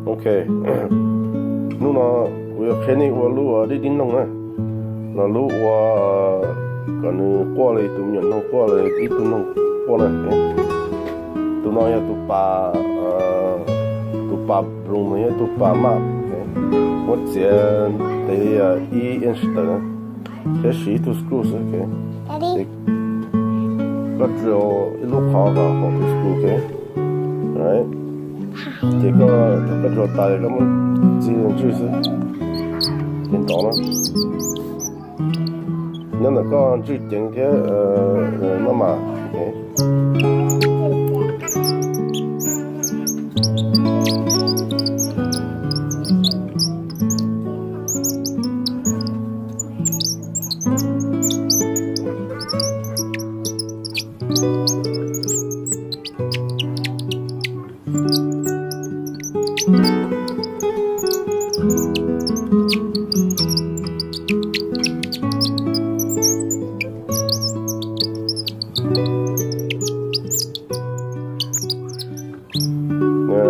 Ok, hnub no kuv yuav qhia nej ua lub ua dib dib noog na, los lub ua kom nws quaj li tus me nyuam noog quaj li ib tug noog quaj na. Tus no yog tus pas, tus pas bloom no yog tus pas maj, muab txiav ntev li ib inch tawm na, thiab siv ib tug screw xwb. Koj drill ib lub qhov kom hauv tus screw, ok. Ces koj, thaum koj drill tas koj muab txi ntswj xwb, ces ntov na. Nyob ntawm koj ntswj ceev thiab maj mam.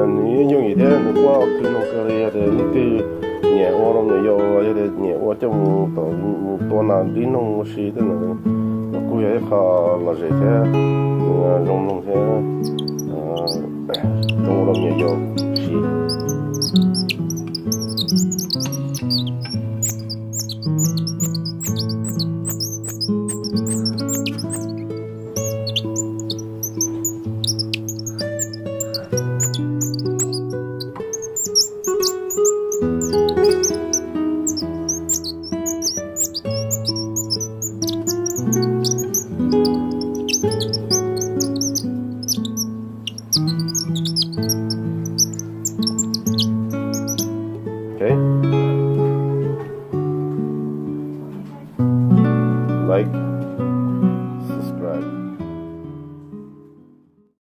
Nws yeej yooj yim thiab nws quaj khwv noog kawg li. Yog tias leej twg nyiam ua loo nyuam yaus, yog tias nyiam ua coj mus tom mus tua nas dib noog ua si tej no, los kuj yog ib qho lom zem thiab zoo mloog thiab zoo ua loo nyuam yaus siv. Ok, like,